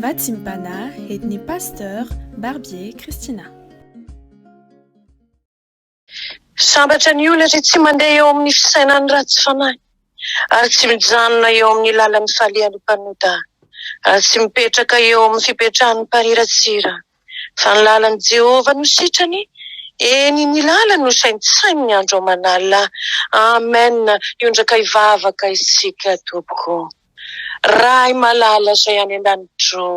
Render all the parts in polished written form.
Vatsim-panahy entin'ny Pasteur Barbier Christina. Sambatra ny olona izay tsy mandeha eo amin'ny fisainan'ny ratsy fanahy, ary tsy mijanona eo amin'ny lalan'ny falehan'ny mpanota, ary tsy mipetraka eo amin'ny fipetrahan'ny mpaniratsira. Fa ny lalan'i Jehovah no sitrany, eny, ny lalany no saintsaininy andro aman'alina. Amen. Hiondraka hivavaka isika, tompoko. Ray malala izay any an-danitro,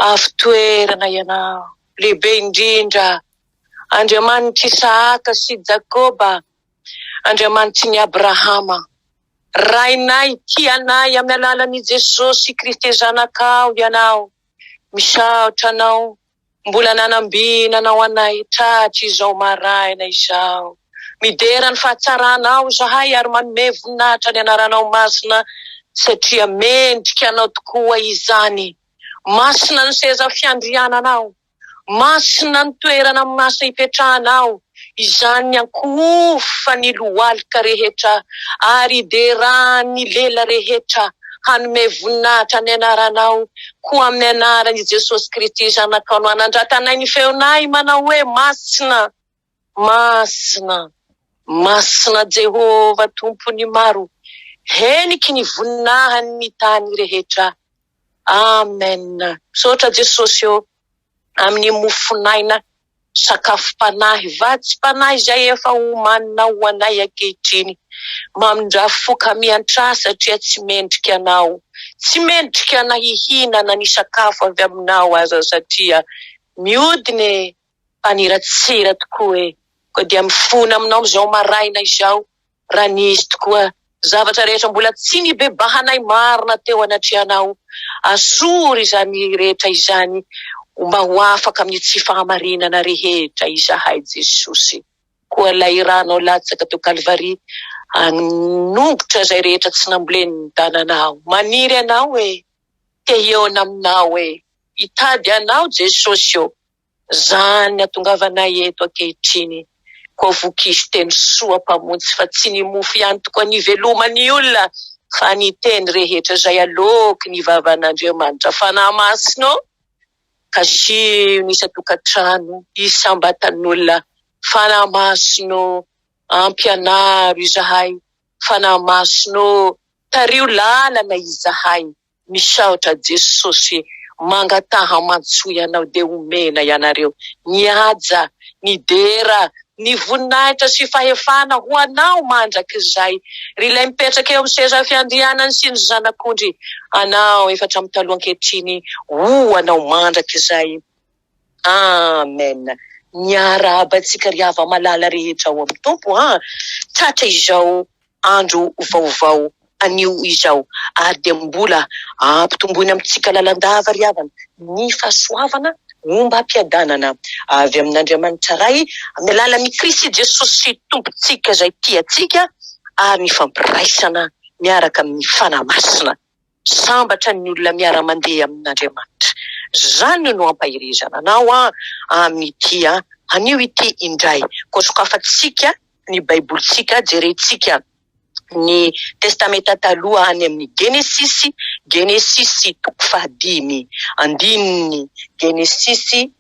avo toerana Ianao, lehibe indrindra, Andriamanitr'i Isahaka sy Jakoba, Andriamanitry ny Abrahama. Rainay tia anay amin'ny alalan'i Jesosy Kristy Zanakao Ianao. Misaotra Anao mbola nanambinanao anay tratry izao maraina izao. Midera ny fahatsaranao izahay ary manome voninahitra ny anaranao masina satria mendrika Anao tokoa izany. Masina ny seza fiandriananao. Masina ny toerana masina ipetrahanao, izany ankohofan'ny lohalika rehetra ary iderahan'ny lela rehetra hanome voninahitra ny anaranao, koa amin'ny anaran'i Jesosy Kristy Zanakao no anandratanay ny feonay manao hoe, Masina, masina, masina Jehovah Tompon'ny maro, heniky ny voninahiny ny tany rehetra. Amen misaotra Jesosy ô amin'ny mofon'aina sakafom-panahy vatsim-panahy izay efa omaninao ho anay ankehitriny mamindrà fo ka miantrà satria tsy mendrika anao tsy mendrika na hihinana ny sakafo avy aminao aza satria miodina e mpaniratsira tokoa e koa dia mifona aminao amin'izao maraina izao Raha nisy tokoa zavatra rehetra mbola tsy nibebahanay marina teo anatrehanao, asory izany rehetra izany mba ho afaka amin'ny tsy fahamarinana rehetra izahay Jesosy. Koa ilay ranao latsaka teo Kalvary hanongotra izay rehetra tsy nambolen'ny tananao. Maniry anao e! Te hihaona aminao e! Hitady anao Jesosy ô! Zany hatongavanay eto ankehitriny. Koa vokizo teny soa Mpamonjy fa tsy ny mofo ihany tokoa ny iveloman'ny olona fa ny teny rehetra izay aloky ny vavan'Andriamanitra Fanahy Masina ô! Kasiho ny isan-tokantrano, isam-batan'olona Fanahy Masina ô! Ampianaro izahay Fanahy Masina ô! Tariho lalana izahay Misaotra Jesosy mangataha mantsoy anao dia omena ianareo ny haja, ny dera, ny voninahitra sy fahefana ho anao mandrakizay ry ilay mipetraka eo amin'ny seza fiandrianany sy ny zanak'ondry anao efa hatramin'ny taloha ankehitriny ho anao mandrakizay Amen Miarahaba antsika ry hava-malala rehetra ao amin'ny Tompo an! Tratra izao andro vaovao anio izao ary dia mbola ampitomboina amintsika lalandava ry havana ny fahasoavana ombam-piadanana avy amin'Andriamanitra Ray amin'ny alalan'i Kristy Jesosy Tompontsika izay tia antsika ary ny fampiraisana miaraka amin'ny Fanahy Masina. Sambatra ny olona miara-mandeha amin'Andriamanitra. Izany no ampaherezana anao amin'ity anio ity indray. Koa sokafantsika ny Baibolintsika, jerentsika ny Testamenta Taloha any amin'ny Genesisy, Genesisy toko fahadimy, andininy Genesisy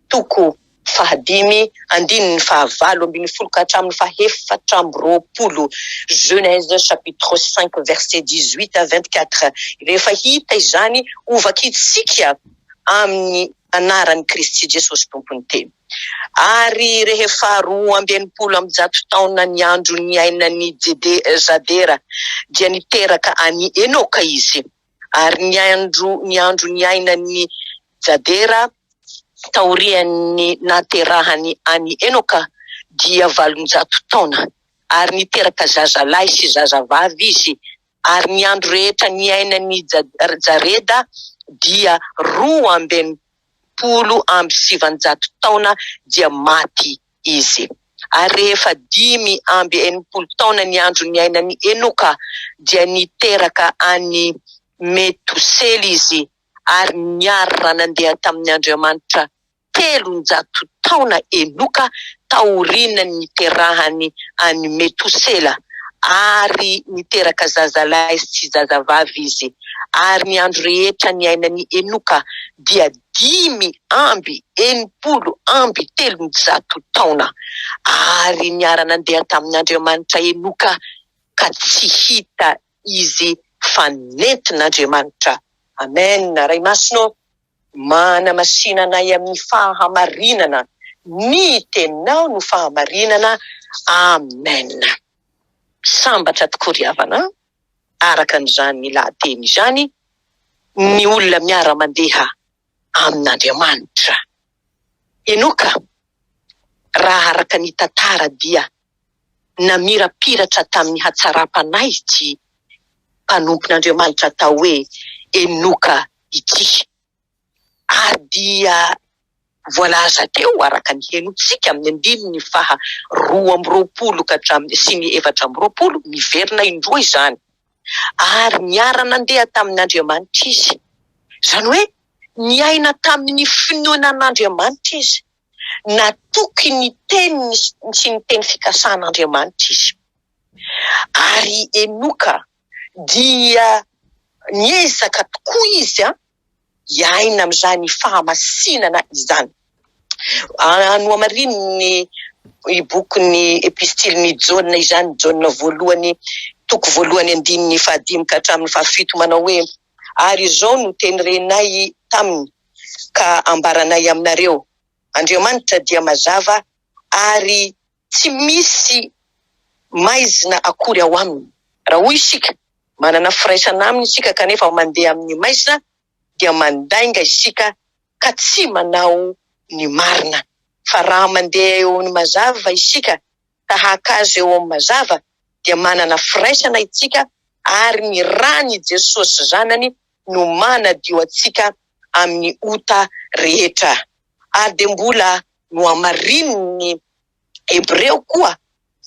toko fahadimy, andininy fahavalo ambinifolo ka hatramin'ny fahefatra amby roapolo, Genèse chapitre 5 verset 18 à 24. Rehefa hita izany, hovakintsika amin'ny anaran'i Kristy Jesosy Tompon'ny Teny. Ary rehefa 362 taona ny andro niainan'i Jede Jadera, dia niteraka an'i Enoka izy. Ary ny andro ny andro niainan'i Jadera taorian'ny nahaterahany an'i Enoka dia 800 taona, ary niteraka zazalahy sy zazavavy izy. Ary ny andro rehetra niainan'i Jareda dia 962 taona dia maty izy. Ary rehefa 65 taona ny andro niainan'i Enoka, dia niteraka an'i Metosely izy, ary niara-nandeha tamin' Andriamanitra 300 taona Enoka taorian'ny niterahany an'i Metosela, ary niteraka zazalahy sy zazavavy izy. Ary ny andro rehetra niainan'i Enoka dia 365 taona. Ary niara-nandeha tamin'Andriamanitra Enoka, ka tsy hita izy fa nentin'Andriamanitra. Amen. Ray Masina ô, manamasina anay amin'ny fahamarinana. Ny Teninao no fahamarinana. Amen. Sambatra tokoa ry havana an! Araka an'izany lahateny izany, ny olona miara-mandeha amin'Andriamanitra. Enoka, raha araka ny tantara dia namirapiratra tamin'ny hatsaram-panahy ity mpanompon'Andriamanitra atao hoe Enoka ity. Ary dia voalaza teo, araka ny henontsika amin'ny andininy faha 22 ka hatramin'ny sy ny 24, miverina indroa izany. Ary niara-nandeha tamin'Andriamanitra izy. Izany hoe niaina tamin'ny finoana an'Andriamanitra izy. Natoky ny teniny sy ny teny fikasan'Andriamanitra izy. Ary Enoka dia niezaka tokoa izy hiaina amin'izany fahamasinana izany. Nohamarinin'ny bokin'ny epistilin'i Jaona izany, Jaona voalohany, toko voalohany andininy fahadimy ka hatramin'ny fahafito manao hoe, Ary izao no teny renay taminy ka ambaranay aminareo, Andriamanitra dia mazava ary tsy misy maizina akory ao aminy. Raha hoy isika, manana firaisana aminy isika kanefa mandeha amin'ny maizina, dia mandainga isika ka tsy manao ny marina. Fa raha mandeha eo amin'ny mazava isika, tahaka Azy eo amin'ny mazava, dia manana firaisana isika ary ny ran'i Jesosy Zanany no manadio antsika amin'ny ota rehetra. Ary dia mbola nohamarinin'ny Hebreo koa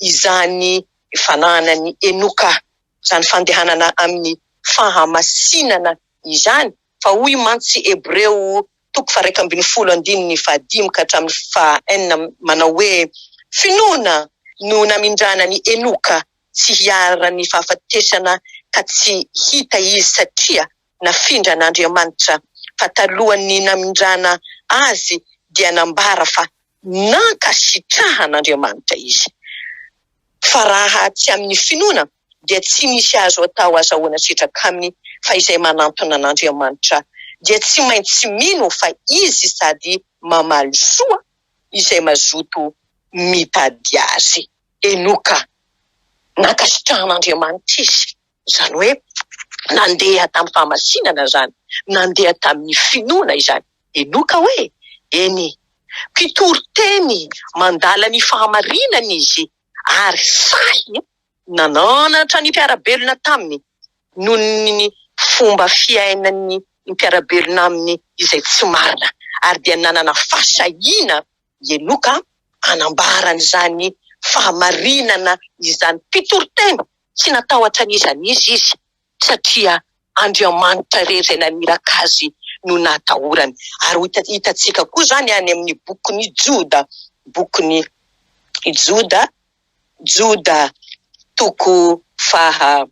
izany fananan'i Enoka, izany fandehanana amin'ny fahamasinana izany, fa hoy mantsy Hebreo toko faha-11 andininy fahadimy ka hatramin'ny faha-enina manao hoe, Finoana no namindrana an'i Enoka tsy hiharan'ny fahafatesana ka tsy hita izy satria nafindran'Andriamanitra, fa talohan'ny namindrana azy dia nambara fa nankasitrahan'Andriamanitra izy. Fa raha tsy amin'ny finoana dia tsy misy azo atao azahoana sitraka aminy, fa izay manantona an'Andriamanitra dia tsy maintsy mino fa Izy sady mamaly soa izay mazoto mitady Azy. Enoka, nankasitrahan'Andriamanitra izy. Izany hoe nandeha tamin'ny fahamasinana izany, nandeha tamin'ny finoana izany. Enoka hoe, eny, mpitory teny mandala ny fahamarinana izy ary sahy nananatra ny mpiara-belona taminy noho ny fomba fiainan'ny mpiara-belona aminy izay tsy marina, ary dia nanana fahasahiana i Enoka hanambara an'izany fahamarinana izany. Mpitory teny Tsy natahotra an'iza n'iza izy, satria Andriamanitra irery izay naniraka azy no natahorany. Ary ho hitantsika koa izany any amin'ny bokin'i Joda, bokin'i Joda, Joda toko faha,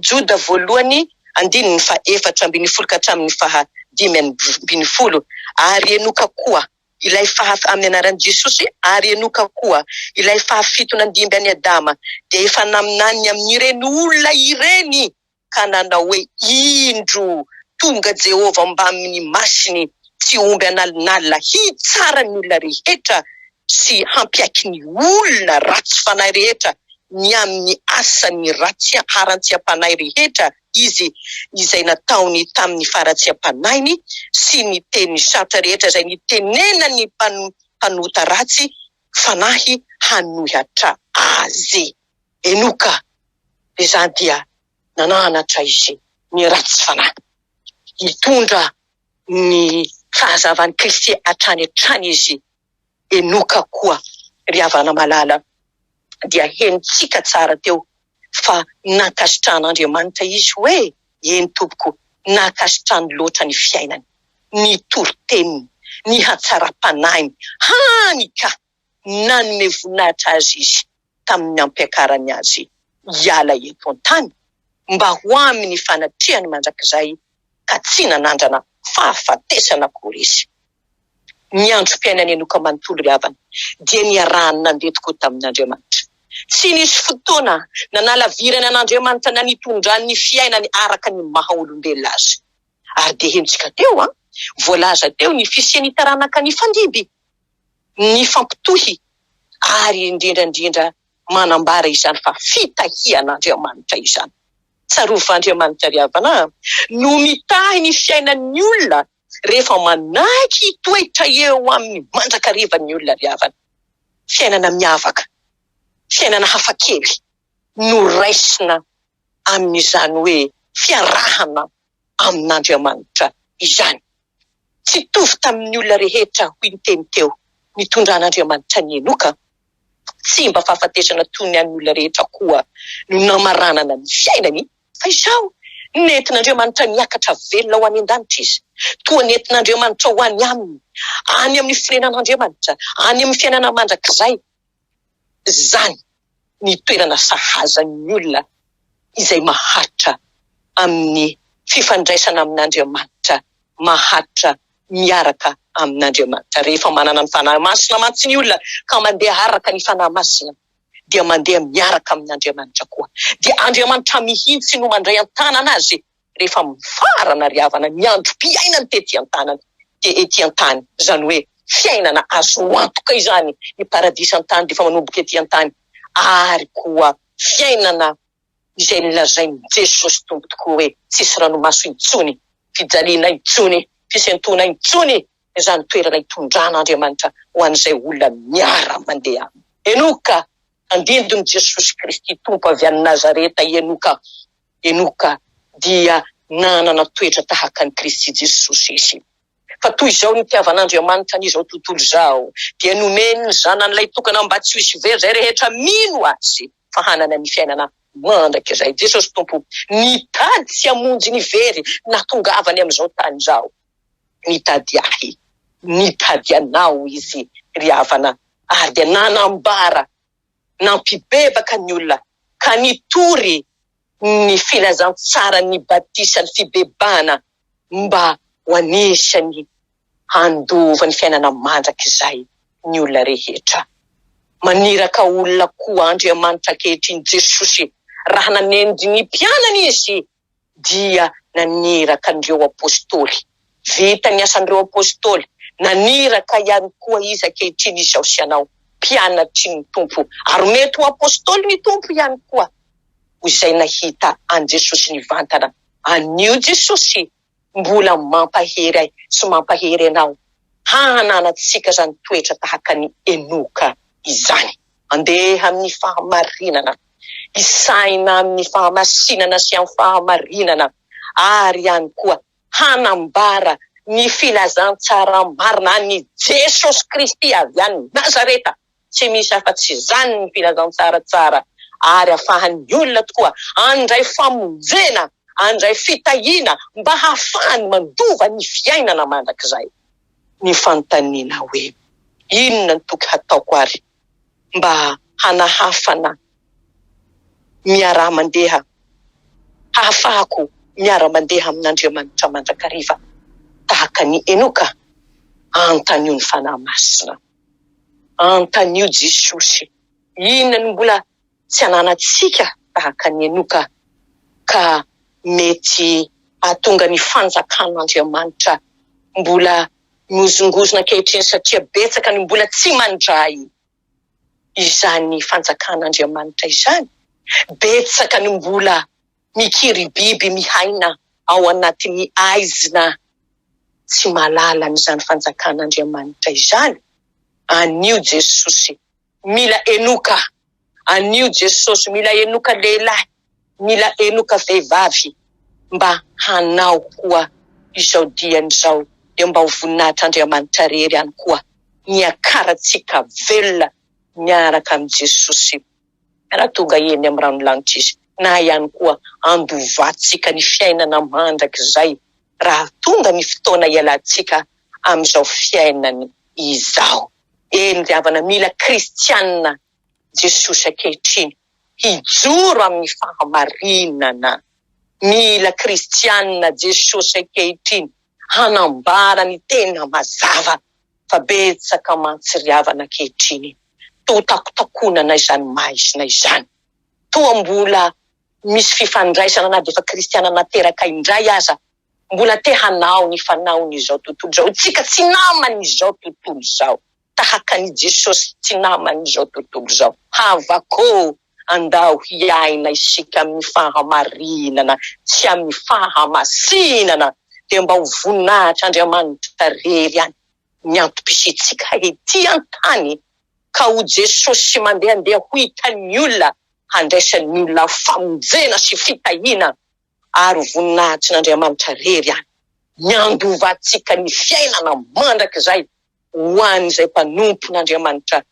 Joda voalohany andininy faha 14 ka hatramin'ny faha 15, Ary Enoka koa ilay faha amin'ny anaran'i Jesosy ary Enoka koa, ilay fahafito nandimby an'i Adama, dia efa naminany ny amin'ireny olona ireny ka nanao hoe, Indro, tonga Jehovah mbamin'ny masiny, tsy omby an'alinalina, hitsara ny olona rehetra sy hampiaiky ny olona ratsy fanahy rehetra ny amin'ny asan'ny ratsy harantsiam-panahy rehetra izy izay nataony tamin'ny faharatsiam-panahiny sy ny teny sarotra rehetra izay nitenenan'ny mpanota ratsy fanahy hanohatra azy. Enoka, izany dia nananatra izy ny ratsy fanahy hitondra ny fahazavan'i Kristy hatrany hatrany izy. Enoka koa, ry havana malala, dia henontsika tsara teo fa nankasitrahan'Andriamanitra izy hoe, eny tompoko, nankasitrahany loatra ny fiainany, ny toriteniny, ny hatsaram-panahiny, hany ka nanome voninahitra azy izy tamin'ny nampiakarany azy hiala eto an-tany. mba ho amin'ny fanatrehany mandrakizay ka tsy nanandrana fahafatesana akory izy. Ny androm-piainan'i Enoka manontolo ry havana dia niarahany nandeha tokoa tamin'Andriamanitra. Tsy nisy fotoana nanalavirany an'Andriamanitra na nitondrany ny fiainany araka ny maha olombelona azy. Ary dia henontsika teo an, voalaza teo ny fisian'ny taranaka nifandimby, nifampitohy ary indrindra indrindra manambara izany fa fitahian'Andriamanitra izany. Tsarovy fa Andriamanitra ry havana a, no mitahy ny fiainan'ny olona rehefa manaiky hitoetra eo aminy mandrakariva ny olona ry havana. Fiainana miavaka, fiainana hafakely no raisina amin'izany hoe fiarahana amin'Andriamanitra izany. Tsy hitovy tamin'ny olona rehetra, hoy ny teny teo, nitondran'Andriamanitra an'i Enoka. Tsy mba fahafatesana toy ny an'ny olona rehetra koa no namaranana ny fiainany, fa izao, nentin'Andriamanitra niakatra velona ho any an-danitra izy, toa nentin'Andriamanitra ho any aminy, any amin'ny fonenan'Andriamanitra, any amin'ny fiainana mandrakizay. Izany ny toerana sahaza ny olona izay maharitra amin'ny fifandraisana amin'Andriamanitra, maharitra miaraka amin'Andriamanitra. Rehefa manana ny Fanahy Masina mantsy ny olona ka mandeha araka ny Fanahy Masina dia mandeha miaraka amin'Andriamanitra koa. Dia Andriamanitra mihitsy no mandray an-tanana azy rehefa mifarana ry havana ny androm-piainany tety an-tanana dia ety an-tany, izany hoe fiainana azo antoka izany, ny paradisa an-tany dia efa manomboka ety an-tany, ary koa fiainana izay nolazain'i Jesosy Tompo tokoa hoe tsisy ranomaso intsony, fijaliana intsony, fisentoana intsony, izany toerana itondran'Andriamanitra ho an'izay olona miara-mandeha aminy. Enoka, tandindon'i Jesosy Kristy Tompo avy any Nazareta i Enoka. Enoka dia nanana toetra tahaka an'i Kristy Jesosy izy. Fa toy izao nitiavan'Andriamanitra an'izao tontolo izao, dia nomeny ny Zanany lahitokana mba tsy ho hisy very izay rehetra mino Azy, fa hanana ny fiainana mandrakizay. Jesosy Tompo nitady sy hamonjy ny very nahatongavany amin'izao tany izao. Nitady ahy, nitady anao Izy ry havana, ary dia nanambara nampibebaka ny olona ka nitory ny filazantsaran'ny batisan'ny fibebahana mba ho anisan'ny handova ny fiainana mandrakizay ny olona rehetra. Maniraka olona koa Andriamanitra ankehitriny Jesosy raha nanendry ny mpianany Izy dia naniraka an'ireo Apostoly. Vita ny asan'ireo Apostoly, naniraka ihany koa Izy ankehitriny izao sy ianao, mpianatry ny Tompo. Ary mety ho Apostoly ny Tompo ihany koa, ho izay nahita an'i Jesosy nivantana. Anio Jesosy mbola mampahery ahy sy mampahery anao hananantsika izany toetra tahaka an'i Enoka izany. Andeha amin'ny fahamarinana, hisaina amin'ny fahamasinana sy amin'ny fahamarinana ary ihany koa hanambara ny filazantsara marina an'i Jesosy Kristy avy any Nazareta. Tsy misy afa-tsy izany ny filazantsara tsara ary afahan'ny olona tokoa handray famonjena, handray fitahiana mba hahafahany mandova ny fiainana mandrakizay. Ny fanontaniana hoe, inona no toky hataoko ary mba hanahafana miaraha-mandeha, hahafahako miara-mandeha amin'Andriamanitra mandrakariva tahaka an'i Enoka? Anontanio ny Fanahy Masina. Anontanio Jesosy. Inona no mbola tsy ananantsika tahaka an'i Enoka ka mety hahatonga ny fanjakan'Andriamanitra mbola mihozongozona ankehitriny satria betsaka ny mbola tsy mandray izany fanjakan'Andriamanitra izany, betsaka ny mbola mikiribiby mihaina ao anatin'ny aizina tsy mahalala an'izany fanjakan'Andriamanitra izany. Anio Jesosy mila Enoka, anio Jesosy mila Enoka lehilahy, mila Enoka vehivavy mba hanao koa izao diany izao dia mba ho voninahitr'Andriamanitra rery ihany koa niakarantsika velona miaraka amin'i Jesosy raha tonga eny amin'ny rano lanitra Izy na ihany koa handovantsika ny fiainana mandrakizay raha tonga ny fotoana hialantsika amin'izao fiainana izao. Eny ry havana, mila kristianina Jesosy ankehitriny hijoro amin'ny fahamarinana. Mila kristianina Jesosy ankehitriny hanambara ny tena mazava fa betsaka mantsy ry havana ankehitriny toa takotakonana izany maizina izany. Toa mbola misy fifandraisana na dia efa kristiana nateraka indray aza mbola te hanao ny fanaon'izao tontolo izao. Isika tsy naman'izao tontolo izao. Tahaka an'i Jesosy tsy naman'izao tontolo izao. Havako ô, andao hiaina isika amin'ny fahamarinana sy amin'ny fahamasinana dia mba ho voninahitr'Andriamanitra rery ihany ny antom-pisiantsika ety an-tany ka ho Jesosy mandehandeha ho hitan'ny olona handraisan'ny olona famonjena sy fitahiana ary ho voninahitrin'Andriamanitra rery ihany ny handovantsika ny fiainana mandrakizay ho an'izay mpanompon'Andriamanitra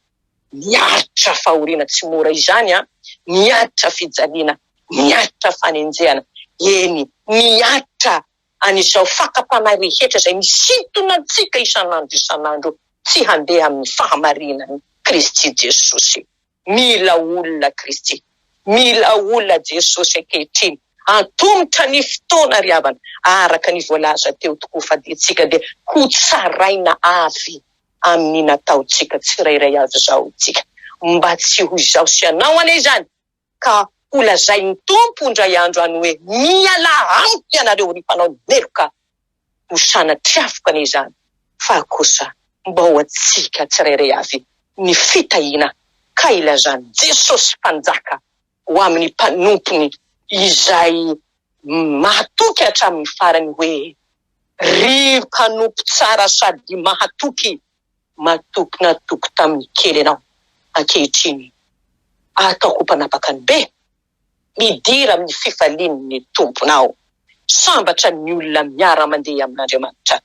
niaritra fahoriana tsy mora izany an, niaritra fijaliana, niaritra fanenjehana, eny niaritra an'izao fakam-panahy rehetra izay misintona antsika isan'andro isan'andro tsy handeha amin'ny fahamarinan'i Kristy Jesosy. Mila olona Kristy. Mila olona Jesosy ankehitriny. Antomotra ny fotoana ry havana. Araka ny voalaza teo tokoa fa dia tsika dia ho tsaraina avy amin'ny nataontsika tsirairay avy izao tsika. Mba tsy ho izaho sy ianao anie izany ka ho lazain'ny Tompo indray andro any hoe mialà amiko ianareo ry mpanao meloka. Ho sanatriafiko anie izany fa kosa mba ho antsika tsirairay avy ny fitahiana ka ilazan'i Jesosy Mpanjaka ho amin'ny mpanompony izay mahatoky hatramin'ny farany hoe, Ry mpanompo tsara sady mahatoky, matoky natoky tamin'ny kely ianao, ankehitriny ataoko ho mpanapaka ny be. Midira amin'ny fifalian'ny Tomponao. Sambatra ny olona miara-mandeha amin'Andriamanitra.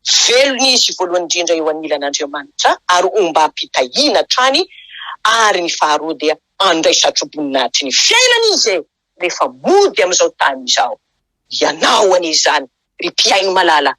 Velona izy voalohany indrindra eo anilan'Andriamanitra ary ombam-pitahiana hatrany ary ny faharoa dia handray satroboninahitry ny fiainana izy e! rehefa mody amin'izao tany izao. Ianao anie izany ry mpihaino malala,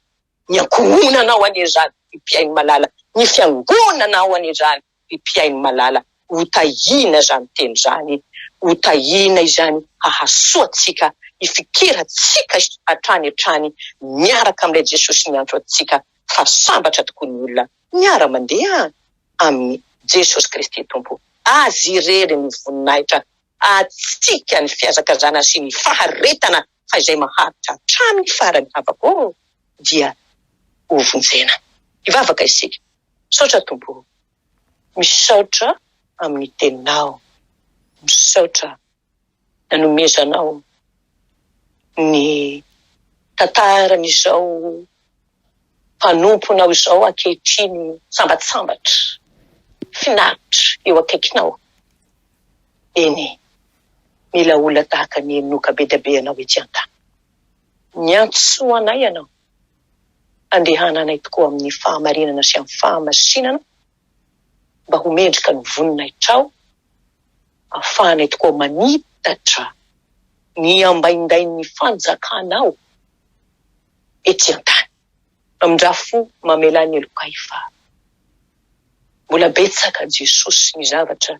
ny ankohonanao anie izany ry mpihaino malala, ny fiangonanao anie izany ry mpihaino malala, ho tahiana izany teny izany, ho tahiana izany hahasoa antsika, hifikirantsika hatrany hatrany miaraka amin'ilay Jesosy niantso antsika fa sambatra tokoa ny olona miara-mandeha amin'i Jesosy Kristy Tompo. Azy irery ny voninahitra, antsika ny fihazakazana sy ny faharetana fa izay maharitra hatramin'ny farany havako ô dia ho vonjena. Hivavaka isika. Misaotra Tompo o! Misaotra amin'ny teninao, misaotra nanomezanao ny tantaran'izao mpanomponao izao ankehitriny sambatsambatra, finaritra eo akaikinao. Eny, mila olona tahaka an'i Enoka be dia be ianao ety an-tany. Miantsoa anay ianao. Andehananay tokoa amin'ny fahamarinana sy amin'ny fahamasinana mba ho mendrika ny voninahitrao, ahafahanay tokoa manitatra ny ambaindain'ny fanjakanao ety an-tany. Mamindrà fo mamelà ny helokay fa mbola betsaka Jesosy ny zavatra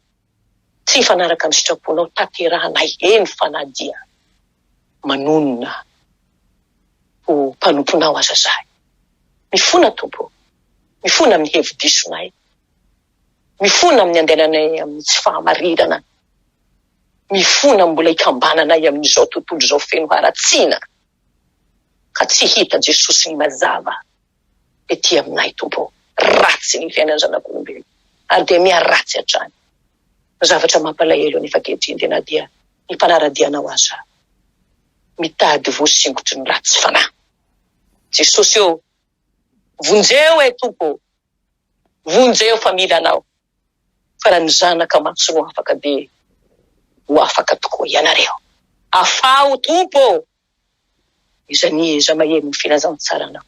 tsy hifanaraka amin'ny sitraponao tanterahanay eny fa na dia manonona ho mpanomponao aza zahay. Mifona Tompo ô, mifona amin'ny hevi-disonay, mifona amin'ny andehananay amin'ny tsy fahamarinana, mifona mbola ikambananay amin'izao tontolo izao feno haratsiana ka tsy hita Jesosy ny mazava ety aminay Tompo ô. Ratsy ny fiainan'ny zanak'olombelona ary dia miharatsy hatrany. Ny zavatra mampalahelo anefa ankehitriny dia na dia ny mpanara-dia anao aza mitady voasingotry ny ratsy fanahy. Jesosy ô, vonjeo e Tompo ô, vonjeo fa mila Anao, fa raha ny zanaka mantsy no afaka dia ho afaka tokoa ianareo. Afaho Tompo ô! Iza n'iza maheno ny filazantsaranao,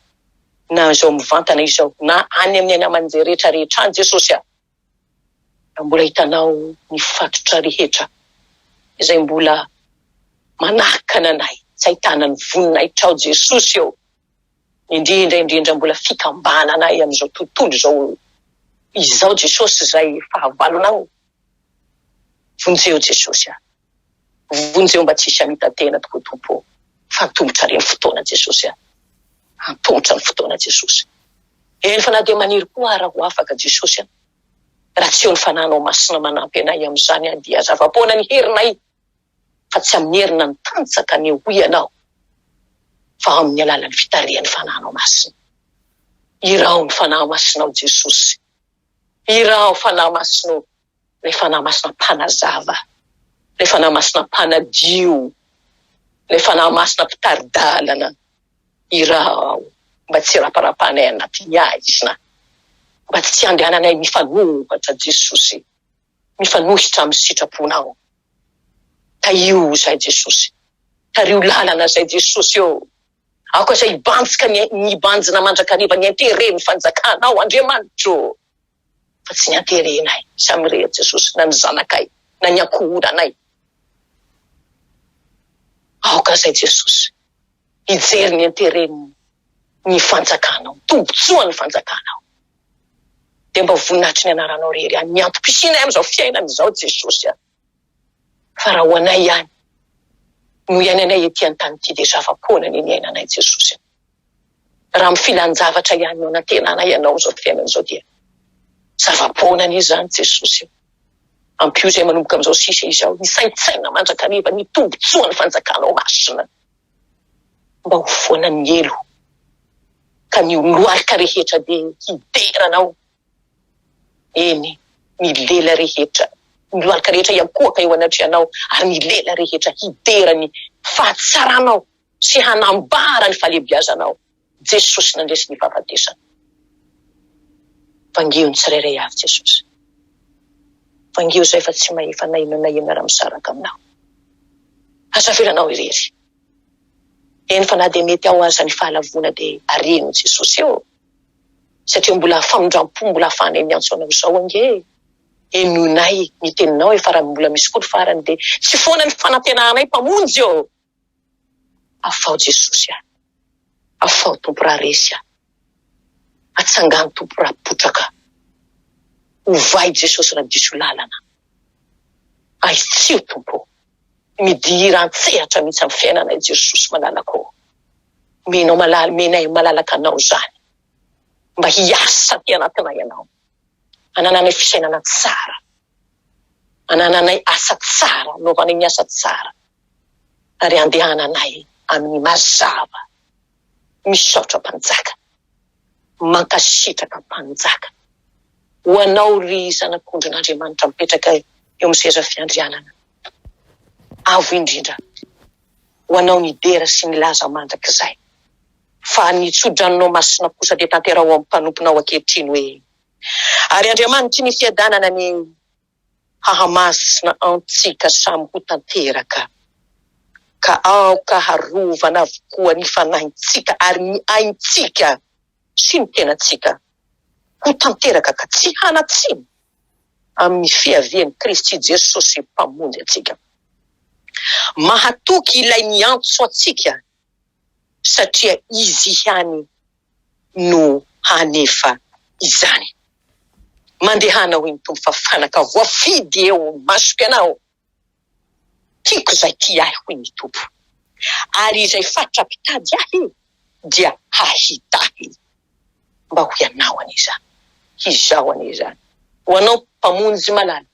na izao mivantana izao, na any amin'ny any aman-jery rehetra rehetra any Jesosy a! Raha mbola hitanao ny fatotra rehetra izay mbola manakana anay tsy ahitana ny voninahitrao Jesosy ô, indrindra indrindra mbola fikambananay amin'izao tontolo izao izao Jesosy izay fahavalonao, vonjeo Jesosy a, vonjeo mba tsy hisy hamita-tena tokoa Tompo ô. Fa antomotra re ny fotoana Jesosy a! Antomotra ny fotoana Jesosy. Eny fa na dia maniry koa ara ho afaka Jesosy a! Raha tsy eo ny Fanahinao Masina manampy anay amin'izany a dia zava-poana ny herinay fa tsy amin'ny herina ny tanjaka anie hoy Ianao fa amin'ny alalan'ny fitarihan'ny Fanahinao Masina. Iraho ny Fanahy Masinao Jesosy. Iraho Fanahy Masinao. Ilay Fanahy Masina mpanazava, ilay Fanahy Masina mpanadio, ilay Fanahy Masina mpitari-dalana. Iraho mba tsy hiraparapanay anatin'ny haizina, mba tsy handehananay mifanohitra Jesosy, mifanohitra amin'ny sitraponao. Tahio izahay Jesosy, tariho lalana izahay Jesosy ô. Aoka izay hibanjika ny hibanjina mandrakariva ny intérêt ny fanjakanao Andriamanitro ô. Fa tsy ny anterenay samy irery Jesosy na ny zanakay na ny ankohonanay. Aoka izay Jesosy hijery ny interet ny fanjakanao, tombotsoan'ny fanjakanao. Dia mba voninahitry ny anaranao irery ihany ny antom-pisianay amin'izao fiainana izao Jesosy a. Fa raha ho anay ihany no iainanay ety an-tany ity dia zava-poana anie ny iainanay Jesosy a. Raha amin'ny filan-javatra ihany no anantenanay Anao amin'izao fiainana izao dia zava-poana anie izany Jesosy ô. Ampio izay manomboka amin'izao sisa izao hisaintsaina mandrakariva ny tombontsoan'ny fanjakanao masina mba ho foanan'ny helo ka ny lohalika rehetra dia hidera Anao. Eny, ny lela rehetra, ny lohalika rehetra hiankohoka eo anatrehanao ary ny lela rehetra hidera ny fahatsaranao sy hanambara ny fahalehibiazanao Jesosy nandresy ny fahafatesana. Vangio ny tsirairay avy Jesosy. Vangio izay fa tsy mahefa na inona na inona raha misaraka aminao. Aza avelanao irery. Eny fa na dia mety ao aza ny fahalavoana dia areno Jesosy ô. Satria mbola famindram-po mbola ahafahanay miantso anao izao ange e. Henoinay ny teninao e fa raha mbola misy koa ny farany dia tsy foana ny fanantenanay Mpamonjy ô. Afaho Jesosy a! Afaho Tompo raha resy aho. Atsangano Tompo raha potraka. Ovay Jesosy raha diso lalana. Ahitsio Tompo ô. Midira an-tsehatra mihitsy amin'ny fiainanay Jesosy malalaka ô. Omenao malala, omenay malalaka Anao izany. Mba hiasa aty anatinay Ianao. Anananay fisainana tsara. Anananay asa tsara, anaovanay ny asa tsara. ary andehananay amin'ny mazava. Misaotra Mpanjaka. Mankasitraka Mpanjaka. Ho anao ry Zanak'ondrin'Andriamanitra mipetraka eo amin'ny seza fiandrianana avo indrindra. Ho anao ny dera sy ny laza mandrakizay. Fa ny tsodranonao masina kosa dia tanteraho amin'ny mpanomponao ankehitriny hoe, Ary Andriamanitry ny fiadanana anie hahamasina antsika samy ho tanteraka, ka aoka harovana avokoa ny fanahintsika ary ny aintsika sy ny tenantsika ho tanteraka ka tsy hanan-tsiny amin'ny fiavian'i Kristy Jesosy Mpamonjy antsika. Mahatoky ilay niantso antsika satria Izy ihany no hanefa izany. Mandehana hoy ny Tompo fa fanaka voafidy eo imasoko ianao. Tiako izay tia ahy hoy ny Tompo. Ary izay fatra-pitady ahy dia hahita ahy. Mba ho ianao anie izany. Hizao anie izany. Ho anao Mpamonjy malala.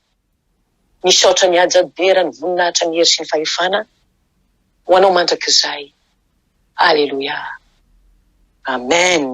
Misaotra ny haja dera ny voninahitra ny hery sy ny fahefana ho anao mandrakizay. Aleloia. Amen.